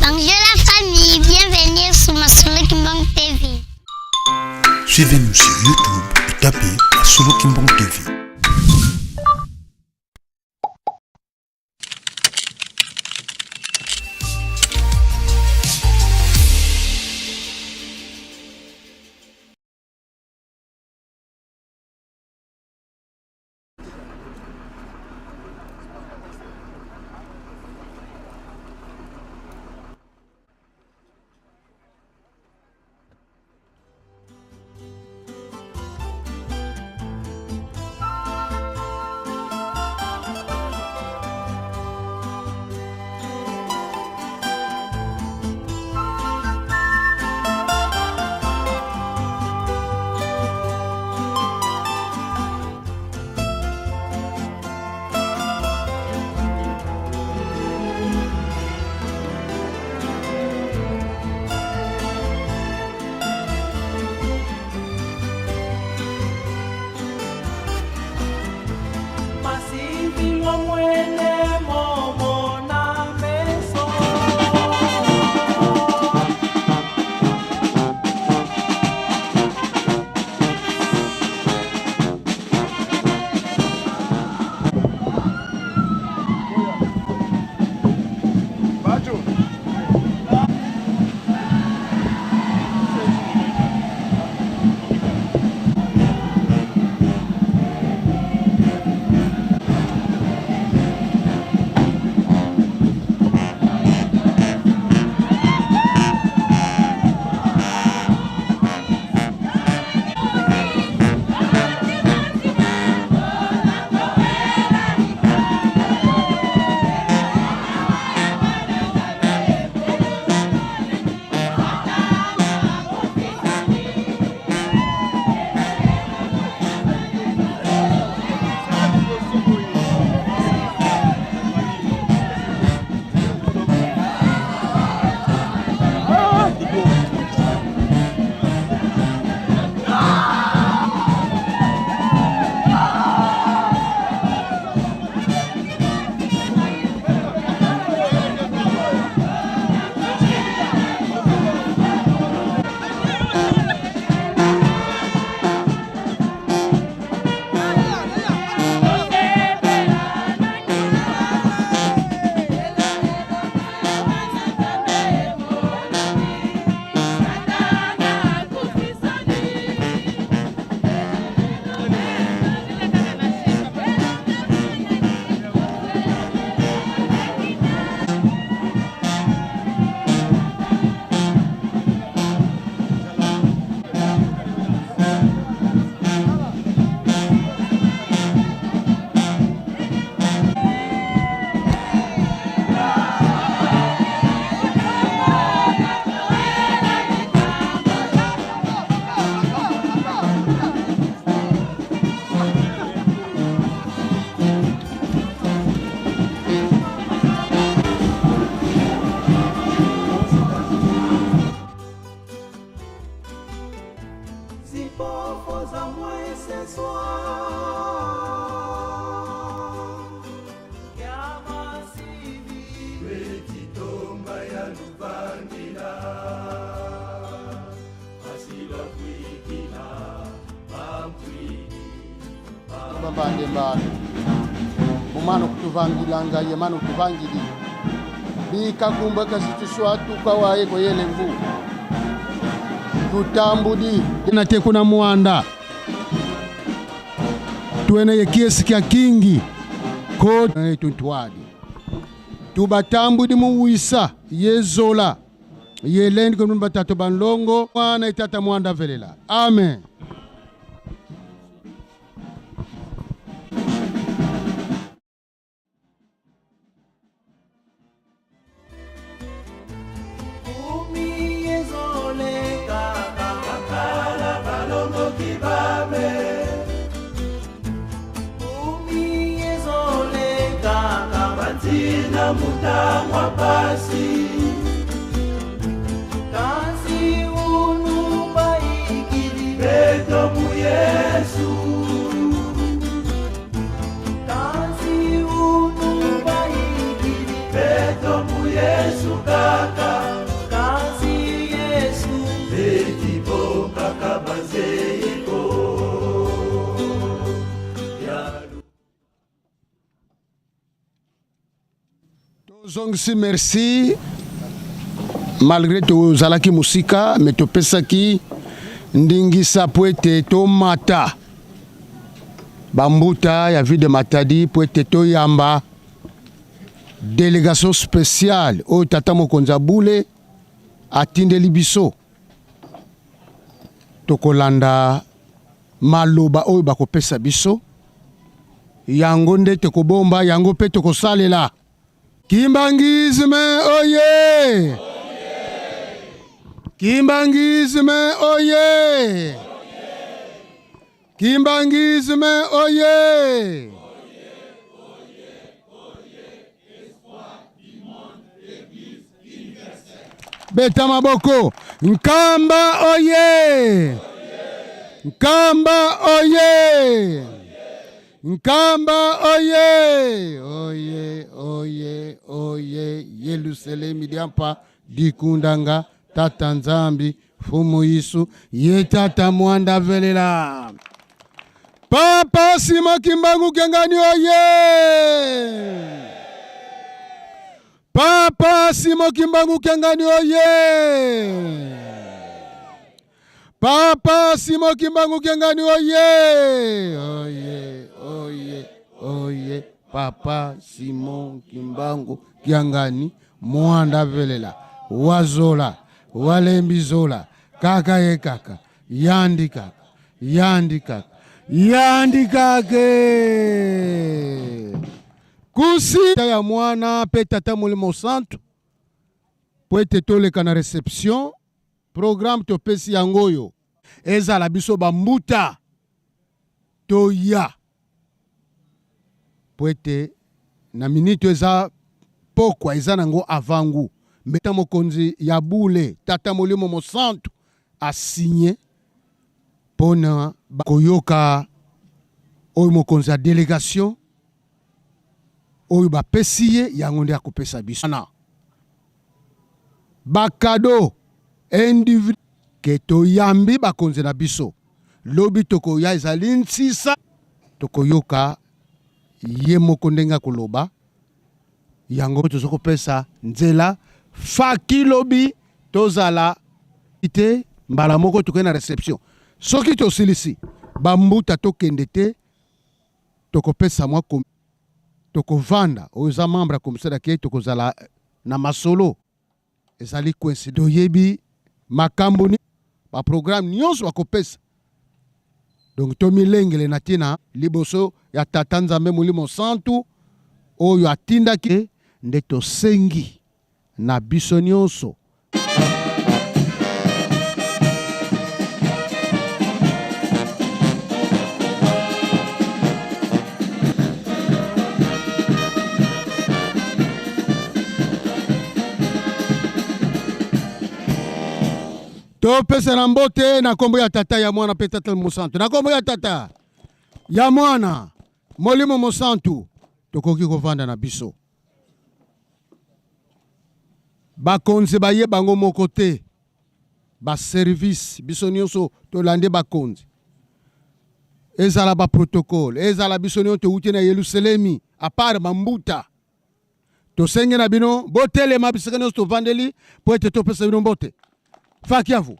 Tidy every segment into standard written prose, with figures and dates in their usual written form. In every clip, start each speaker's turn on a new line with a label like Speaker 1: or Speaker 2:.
Speaker 1: Bonjour la famille, bienvenue sur Masolo Kimbang TV.
Speaker 2: Suivez-nous sur YouTube et tapez Masolo Kimbang TV.
Speaker 3: Babande mbalo mumano kutuvangilanga ye mano kutuvangili bikakumba kazituswatuka waye koyele mvu tutambudi nate kuna muanda tueneye kiesi kya kingi ko tuntwadi tubatambudi muwisa yezola yelendi kono batatu banlongo mwana itata mwanda velela amen.
Speaker 4: Yesu kaka.
Speaker 3: Tozongisi merci malgré tozalaki mosika me topesaki ndingisa po ete tomata bambuta ya ville de Matadi po ete toyamba delegation spéciale oyo tata mokonzi ya bule atindeli biso. Tokolanda maloba oyo bakopesa biso, yango nde tokobomba, yango mpe tokosalela. Kimbanguisme oye! Kimbanguisme oye! Kimbanguisme oye! Beta maboko. Nkamba oye! Nkamba oye! Nkamba oye! Oye, oye, oye, Yelusalemi diampa dikundanga tata Nzambi fumu Yesu ye tata mwanda velela. Papa Simon Kimbangu Kiangani oye! Papa Simon Kimbangu Kiangani oye! Papa Simon Kimbangu Kiangani oye! Oye, oye, oye! Papa Simon Kimbangu Kiangani mwanda velela wazola walembi zola kaka ye kaka yandi kaka yandi kaka yandi kake kusi ya mwana mpe tata molimo santu mpo ete toleka na reception programme topesi yango oyo ezala biso bambuta toya mpo ete na minute eza pokwa eza nango avangu meta mokonzi ya bule tata molimo mosantu asinye mpona koyoka oyo mokonzi ya delegation oyo bapesi ye yango nde akopesa biso na bakado individu ke toyambi bakonzi na biso lobi tokoya ezali nsisa tokoyoka ye moko ndenge akoloba yango toza kopesa nzela faki lobi tozala te mbala moko tokei na reception soki tosilisi bambuta tokende te tokopesa mwa tokovanda oyo eza membre ya commission d'accueil tokozala na masolo ezali coïncide toyebi makambo ni baprogramme nyonso bakopesa donc tomilengele na ntina liboso ya tata Nzambe Molimo Santu oyo atindaki nde tosengi na biso nyonso. Topesa na mbote na nkombo ya Tata ya Mwana mpe Tata Mosantu, na nkombo ya Tata ya Mwana Molimo Mosantu. Tokoki kovanda na biso. Bakonzi baye bango moko te, baservice biso nyonso tolandi bakonzi, ezala baprotocole, ezala biso nyonso towuti na Yelusalemi, apart bambuta. Tosenge na bino botelema bisika nyonso tovandeli mpo ete topesa bino mbote. Fakiavu.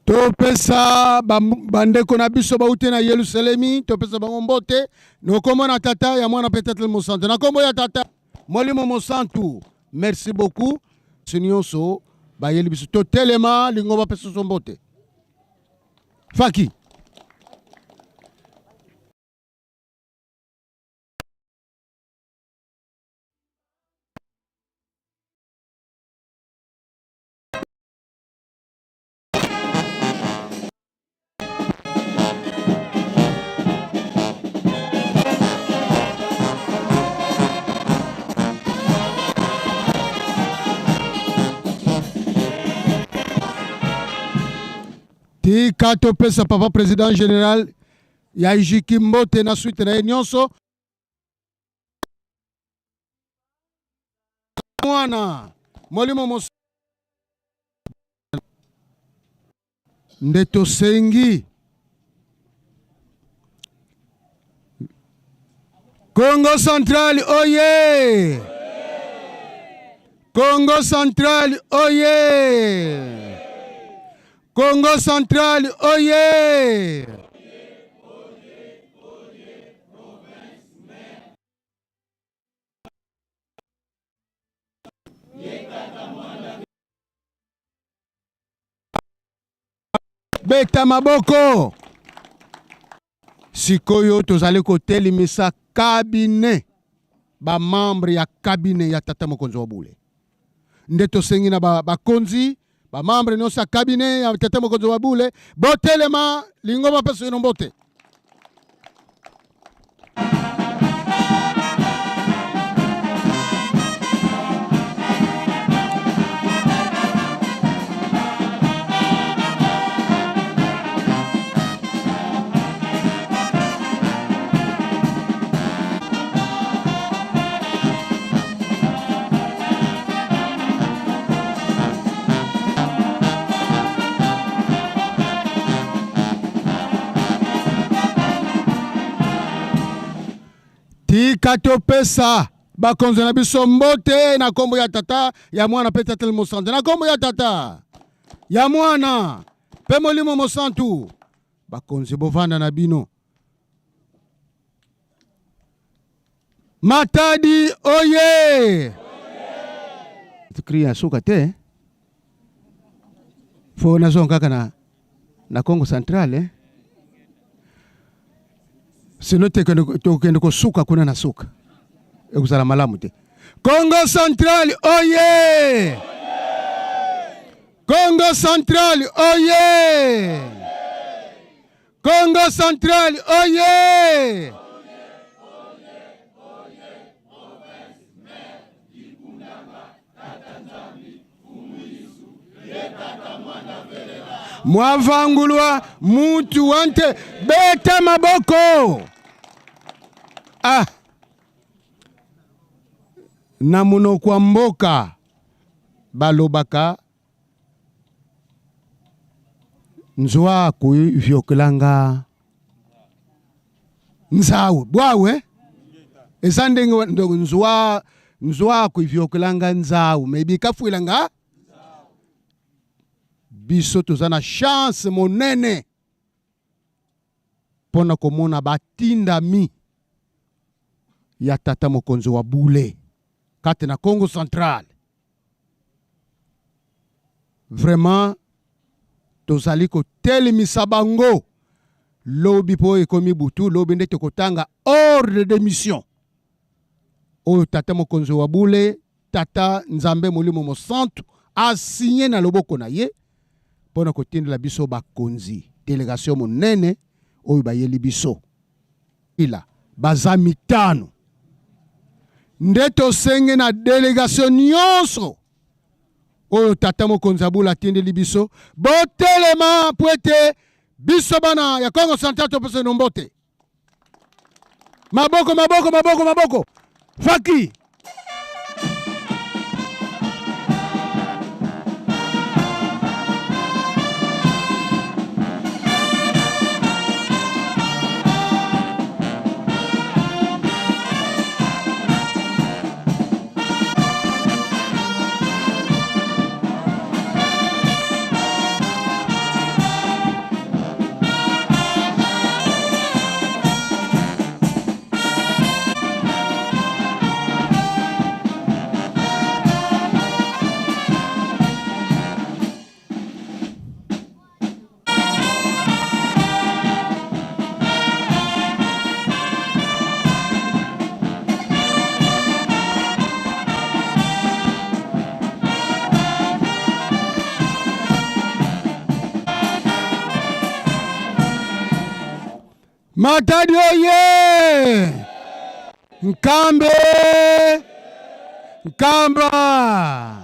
Speaker 3: Topesa bandeko na biso bauti na Yelusalemi, topesa bango mbote na kombo na Tata ya Mwana mpe Tata Mosantu, na kombo ya Tata Molimo Mosantu. Merci beaucoup biso nyonso bayeli biso, totelema lingo bapesa biso mbote. Faki. Tika topesa papa president general ya ijiki mbote na suite na ye nyonso. Mwana molimo mos nde tosengi Congo Central oye! Congo Central oye! Congo Central oye! Beta maboko. Sikoyo tozali kotelemisa cabinet, ba membre ya cabinet ya tata mokonzi wa bule. Nde tosengi na bakonzi ba, ba membre nyonso ya cabinet ya tata mokonzi wa bule botelema, lingomba mpe soino mbote. Tika topesa bakonzi na biso mbote na nkombo ya Tata, ya Mwana mpe Tata Mosantu. Na nkombo ya Tata, ya Mwana mpe Molimo Mosantu. Bakonzi bovanda na bino. Matadi oye! Cri ya suka te. Fo nazonga kaka na na Congo Central eh? Sino tokende kosuka kuna na suka ekozala malamu te. Congo Central oye! Congo Central oye! Congo Central oye! Mwavangulwa mutu wante beta maboko ah. Na monoko ya mboka balobaka nzwa kuvyokelanga nzawe bwawe eza ndenge nzwa nzwa kuvyokelanga nzawe me bikafuilanga biso toza na chance monene mpo na komona batindami ya tata mokonzi wa bule kati na Congo Central. Vraiment tozali kotelemisa bango lobi mpo ekomi butu, lobi nde tokotanga ordre de mission oyo tata mokonzi wa bule tata Nzambe Molimo Mosantu asinye na loboko na ye mpo na kotindela biso bakonzi delegation monene oyo bayeli biso ila baza mitano nde tosenge na delegation nyonso oyo tata mokonzi abula atindeli biso botelema mpo ete biso bana ya Congo Central topesa bino mbote. Maboko, maboko, maboko, maboko. Faki. Matadi oye! Nkambe! Nkamba!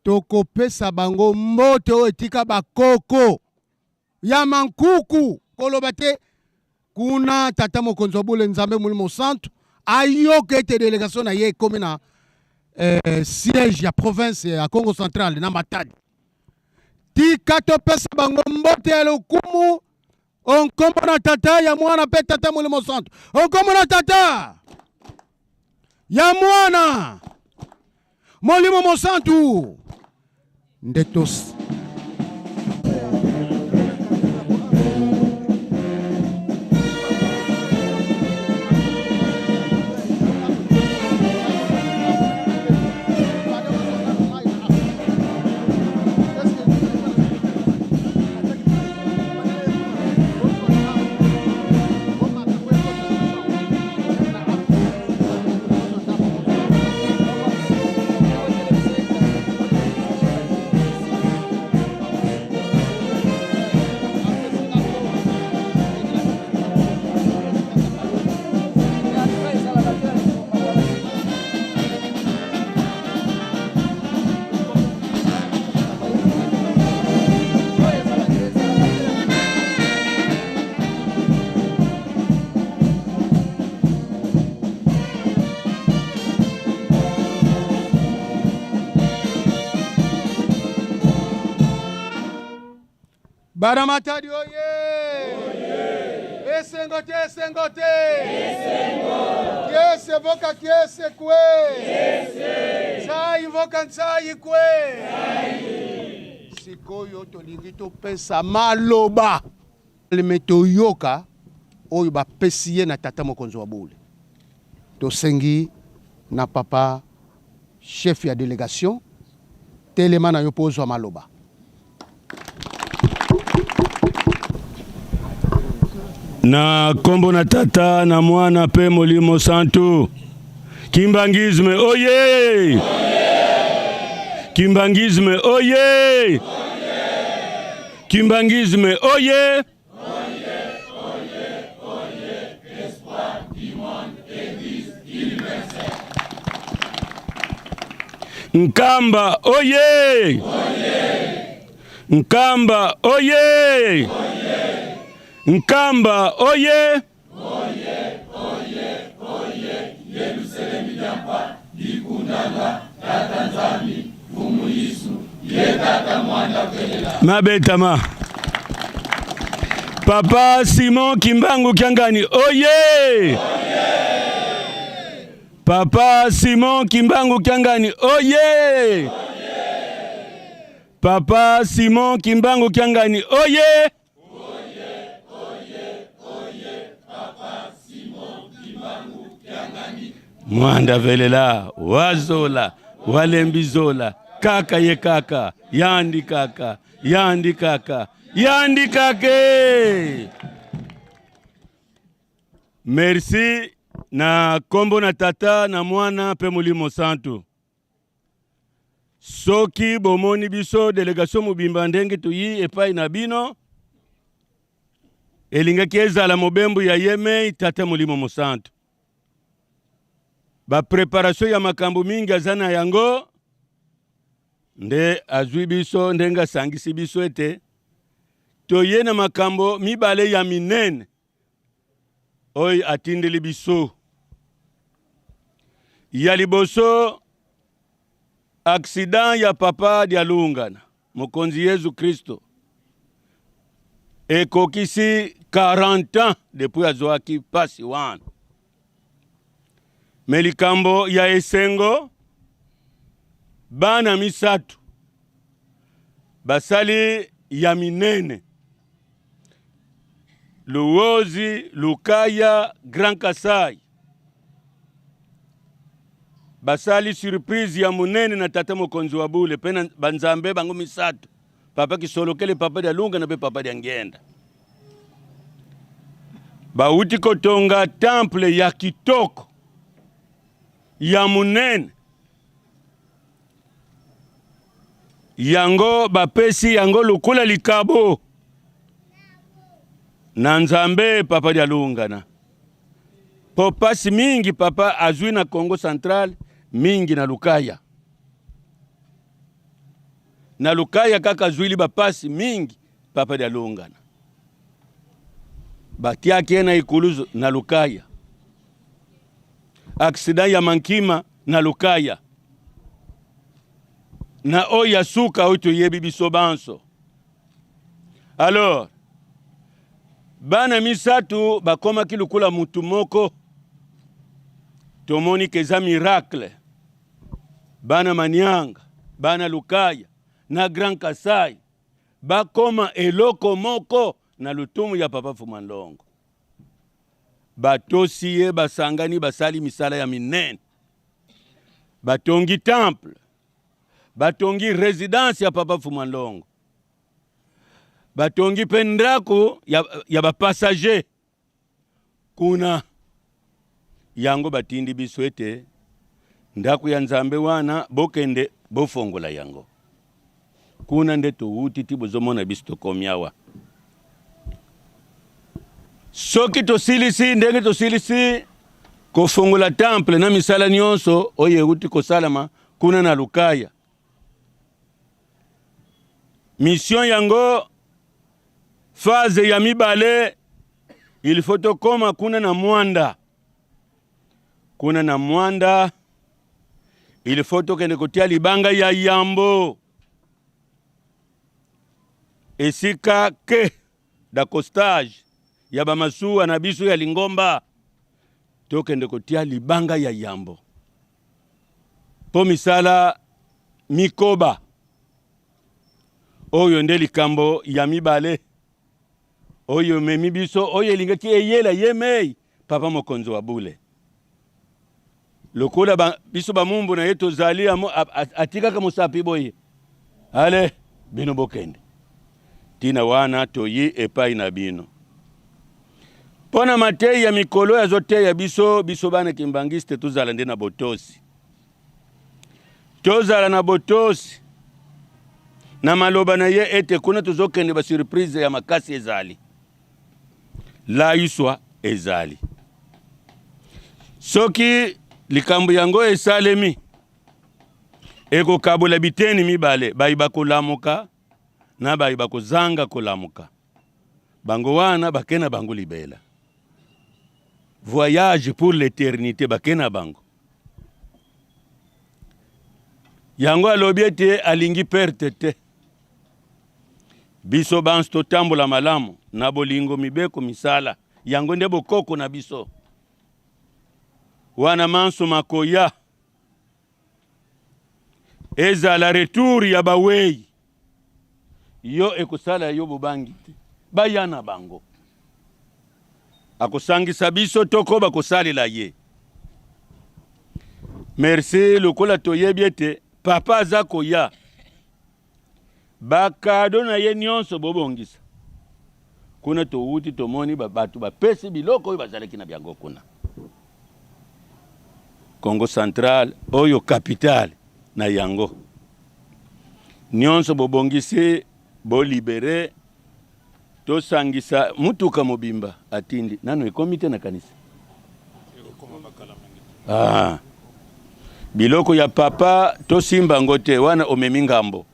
Speaker 3: Tokopesa bango mbote oyo etika bakoko. ya mankuku koloba te kuna tata mokonzi wa bule Nzambe Molimo Santu ayoka ete delegation na ye ekomi na siège ya province ya Congo Central na Matadi. Tika topesa bango mbote ya lokumu onkombo na tata ya mwana mpe tata Molimo Santu, onkombo na tata ya mwana Molimo Mosantu nde tos Bana Matadi oye! Esengo te, esengo te! Kiese voka kiese kwe! Nzai voka nzai kwe! Sikoyo tolingi topesa maloba me toyoka oyo bapesi ye na tata mokonzi wa bule. Tosengi na papa chef ya delegation telema na yo mpo ozwa maloba.
Speaker 4: Na kombo na tata na mwana pe Molimo Santu. Kimbanguisme oye! Kimbanguisme oye! Kimbanguisme oye! Nkamba oye! Nkamba oye! Nkamba oye! Mabetama. Papa Simon Kimbangu Kiangani oye! Papa Simon Kimbangu Kiangani oye! Papa Simon Kimbangu Kiangani oye! Mwanda velela wazola walembizola kaka ye kaka yandi kaka yandi kaka yandi kake. Merci na kombo na tata na mwana pe Molimo Santu. Soki bomoni biso delegation mobimba ndenge toyi epai na bino, elingaki ezala mobembo ya yemei tata Molimo Mosantu. Ba preparation ya makambo mingi aza na yango nde azwi biso ndenge asangisi biso ete toye na makambo mibale ya minene oyo atindeli biso. Ya liboso, accident ya Papa Dialungana, Mokonzi Yezu Kristo, ekokisi 40 ans depuis azwaki pasi wana. Me likambo ya esengo, bana misato basali ya minene Luozi, Lukaya, Grand Kasai basali surprise ya monene na tata mokonzi wa bule pe na banzambe bango misato, papa Kisolokele, papa Dialunga na pe papa Diangienda. Bauti kotonga temple ya kitoko ya monene yango bapesi yango lokola likabo na Nzambe papa Dialungana, po pasi mingi papa azwi na Congo Central, mingi na Lukaya. Na Lukaya kaka azwili bapasi mingi papa Dialungana. Batiaki ye na ekuluzu na Lukaya. Accident ya Mankima na Lukaya. Na oyo ya suka oyo toyebi biso banso. Alors, bana misatu bakomaki lokola mutu moko. Tomoni ke eza miracle. Bana Manianga, bana Lukaya na Grand Kasai bakoma eloko moko na lotomo ya Papa Fuma Ndongo. Batosi ye, basangani, basali misala ya minene, batongi temple, batongi residence ya Papa Fuma Ndongo, batongi mpe ndako ya, ya bapassager kuna. Yango batindi biso ete ndako ya Nzambe wana bokende bofongola yango. Kuna nde towuti ti bozomona biso tokomi awa. Soki tosilisi ndenge tosilisi kofongola temple na misala nyonso oyo euti kosalama kuna na Lukaya, mission yango phase ya mibale il faut tokoma kuna na Mwanda. Kuna na Mwanda il faut tokende kotia libanga ya yambo esika ke d'accostage ya bamasuwa na biso ya lingomba, tokende kotia libanga ya yambo mpo misala mikoba. Oyo nde likambo ya mibale oyo ememi biso, oyo elingaki eyela ye mei Papa mokonzi wa bule. Lokola ba, biso bamumbu na ye tozali, atikaka mosapi boye, ale bino bokende ntina wana toyi epai na bino mpo na mateyi ya mikolo azoteya biso. Biso bana kimbangiste tozala nde na botosi, tozala na botosi na maloba na ye ete kuna tozokende ba surprise ya makasi ezali layiswa ezali. Soki likambo yango esalemi, ekokabola biteni mibale, bayi bakolamuka na bayi bakozanga kolamuka. Bango wana bake na bango libela, voyage pour l'éternité, bake na bango. Yango alobi ete alingi perte te. Biso banso totambola malamu na bolingo, mibeko, misala. Yango nde bokoko na biso. Wana manso makoya, ezala retour ya bawei, yo ekosala yo bobangi te. Baya na bango. Akosangisa biso tokoba kosalela ye. Merci lokola toyebi ete papa aza koya. Ba cadeau na ye nionso bobongisa kuna towuti tomoni ba batu bapesi biloko oyo bazalaki na byango kuna Congo central oyo capitale na yango nionso bobongisi bo libere tosangisa mutuka mobimba atindi nanu ekomi te nakanisi ah. Biloko ya papa tosimba yango te, wana omemi ngambo.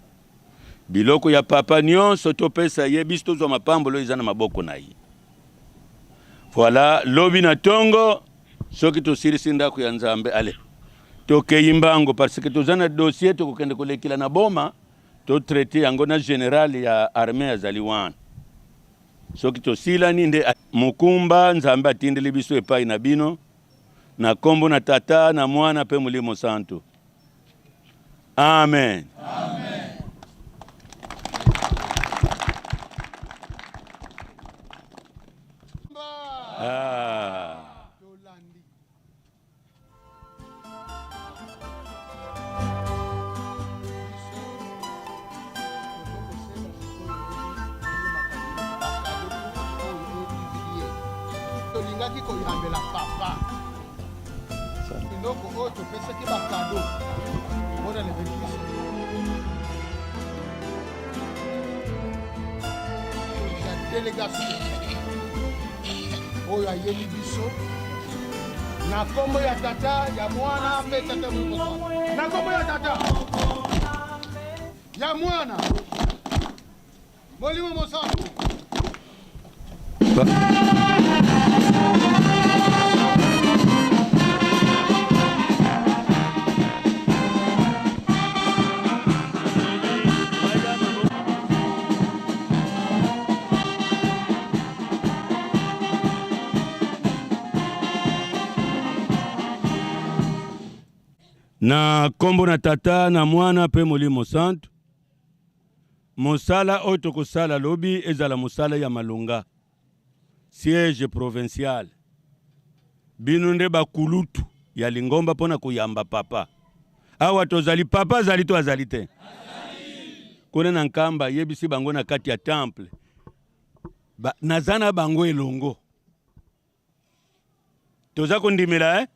Speaker 4: Biloko ya papa nyonso topesa ye, biso tozwa mapamboli oyo eza na maboko na ye. Voilà, lobi na tongo soki tosilisi ndako ya Nzambe, ale tokeyi mbango parce que toza na dossier tokokende kolekela na boma to traite yango na general ya armee azali wana. Soki tosilani nde mokumba Nzambe atindeli biso epai na bino. Na kombo na Tata, na Mwana pe Molimo Santu. Amen. Amen. Ah.
Speaker 3: Tolingaki koyambela papa biloko oyo topesaki bakado mpona le 28 ya delegation oyo ayeli biso na nkombo ya tata ya mwana mpe tata na nkombo ya tata ya mwana molimo mosantu.
Speaker 4: Na nkombo na Tata na Mwana mpe Molimo Santu, mosala oyo tokosala lobi ezala mosala ya malonga. Siège provincial, bino nde bakulutu ya lingomba mpo na koyamba papa. Awa tozali, papa azali to azali te? Kuna na Nkamba ayebisi bango na kati ya temple, ba, naza na bango elongo. Toza kondimela eh?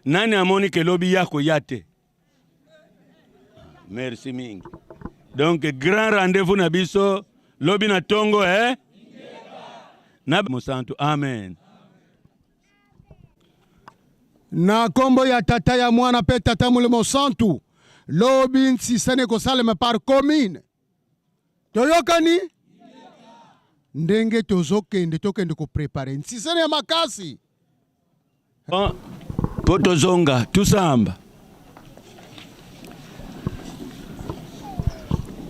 Speaker 4: Nani amoni ke lobi ya koya te? Merci mingi. Donc grand rendez-vous na biso lobi na tongo eh? Na mosantu amen.
Speaker 3: Na kombo ya Tata ya Mwana pe Tata Molimo Santu, lobi nsisani ekosalema par commune. Toyokani ndenge tozokende, tokende koprepare nsisani ya makasi.
Speaker 4: Mpo tozonga tusamba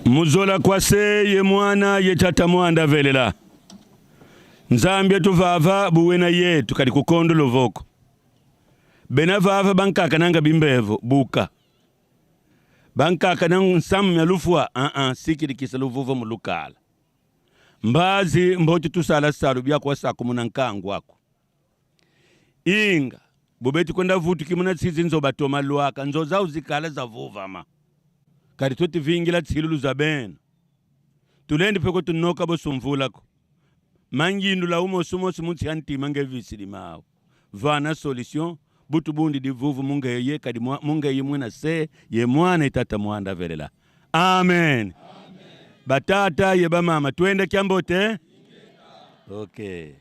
Speaker 4: muzola kwase ye mwana ye tata mwanda velela nzambi etuvava buwena yetu kadi kukondo lovoko bena vava bankaka nanga bimbevo buka bankaka na nsamu mya lufua aa sikilikisa luvuva mulukala mbazi mboti tusala salu byakuwa sakumuna nkangu aku Inga bobeti kwenda vutu kimuna tsizi nzo batoma lwaka nzo zau zikala za vuvama kadi toti vingila tsilulu za bena tulendi peko tunoka bosumvulako mangindu la umosi umosi mutsi antima nge visili mawu vana solution butu bundi divuvu mungeye kadi mungeye mwina se ye mwana itata mwanda velela amen, amen. Batata ye bamama twende kyambote okay.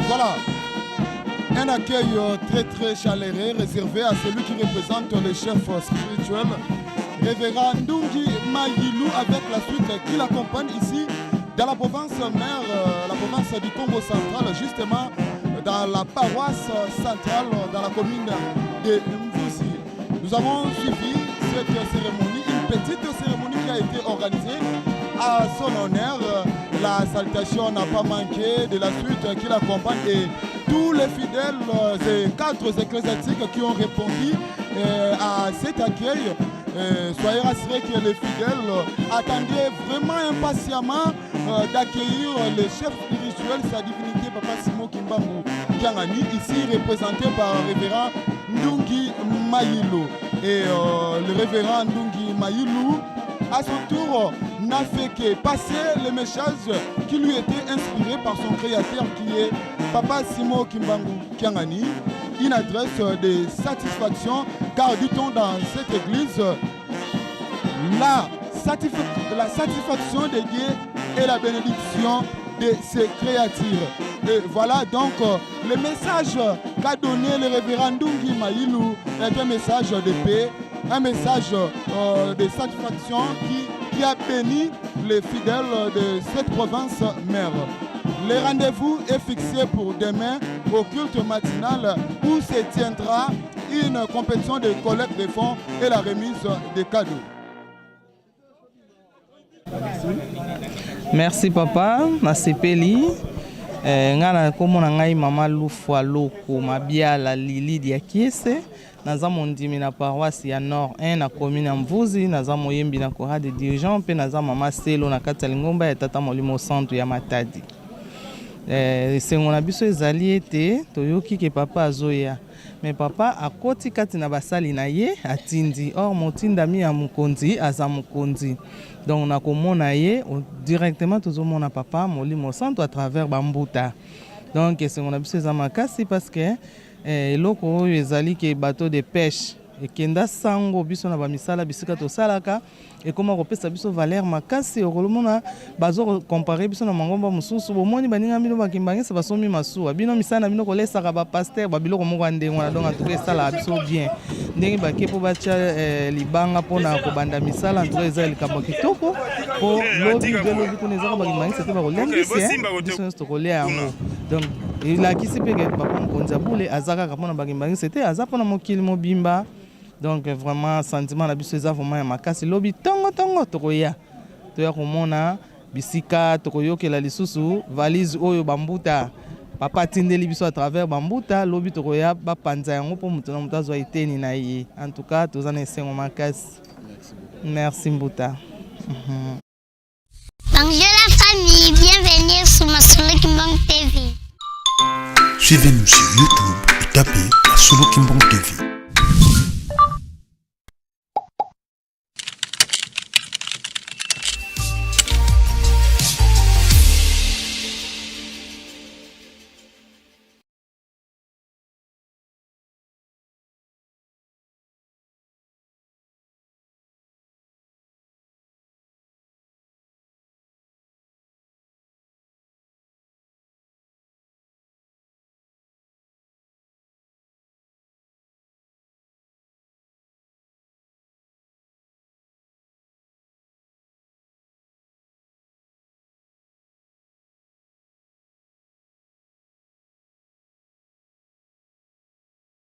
Speaker 5: Voilà, un accueil euh, très très chaleureux réservé à celui qui représente le chef spirituel, révérend Ndungi Mayilou, avec la suite qui l'accompagne ici dans la province mère, euh, la province du Congo central, justement dans la paroisse centrale, dans la commune de Mvouzi. Nous avons suivi cette cérémonie, une petite cérémonie qui a été organisée à son honneur. La salutation n'a pas manqué de la suite qui l'accompagne et tous les fidèles et quatre ecclésiastiques qui ont répondu euh, à cet accueil. Euh, soyez rassurés que les fidèles attendaient vraiment impatiemment euh, d'accueillir le chef spirituel, sa divinité Papa Simon Kimbangu Kiangani, ici représenté par le révérend Ndungi Mayilo. Et le révérend Ndungi Mayilo, à son tour, n'a fait que passer le message qui lui était inspiré par son créateur qui est Papa Simon Kimbangu Kiangani. Une adresse de satisfaction car dit-on dans cette église, la, la satisfaction de Dieu et la bénédiction de ses créatures. Et voilà donc le message qu'a donné le révérend Ndungi Maïlou est un message de paix, un message euh, de satisfaction qui, qui a béni les fidèles de cette province mère. Le rendez-vous est fixé pour demain au culte matinal où se tiendra une compétition de collecte de fonds et la remise des cadeaux.
Speaker 6: Merci papa, nasepeli. Eh, ngai na kombo na ngai mama Lufwa Loko Mabiala Lili Diakiese, naza mondimi na paroisse ya Nord 1 na commune ya Mvuzi, naza moyembi na chorale de dirigeant mpe naza mama Selo na kati ya lingomba ya Tata Molimo Santu ya Matadi. Eh, esengo na biso ezali ete toyoki ke papa azoya mais papa akoti kati na basali na ye atindi or motindami ya mokonzi aza mokonzi donc na komona ye directement tozomona papa molimo santu à travers bambuta donc esengo na biso eza makasi parce que. Eh, eloko oyo ezali ke bateau de pêche ekenda sango biso na bamisala bisika tosalaka ekoma kopesa biso valeur makasi. Okolomona bazo comparer biso na mangomba mosusu. Bomoni baninga bino bakimbangisa basombi masuwa, bino misala na bino kolesaka bapaster babiloko moko ya ndenge wana. Donc en tout cas esalaka biso bien ndenge bake mpo batya eh, libanga mpona kobanda misala. En tout cas eza likambo ya kitoko mpo lobi mpe lobi kuna ezaka bakimbangisa te bakolia mbisi, biso nyonso tokolia yango. Donc elakisi mpe ke papa mokonzi ya bule aza kaka mpona bakimbangisa te, aza mpona mokili mobimba. Donc vraiment sentiment na biso eza vraiment ya makasi. Lobi tongo tongo tokoya, toya komona bisika tokoyokela lisusu valise oyo bambuta papa atindeli biso à travers bambuta. Lobi tokoya bapanza yango mpo moto na moto azwa eteni na ye. En tout cas toza na esengo makasi. Merci mbuta.
Speaker 1: Bonjour la famille, bienvenue sur Masolo Kimbangu TV.
Speaker 2: Suivez-nous sur YouTube et tapez Masolo Kimbangu TV.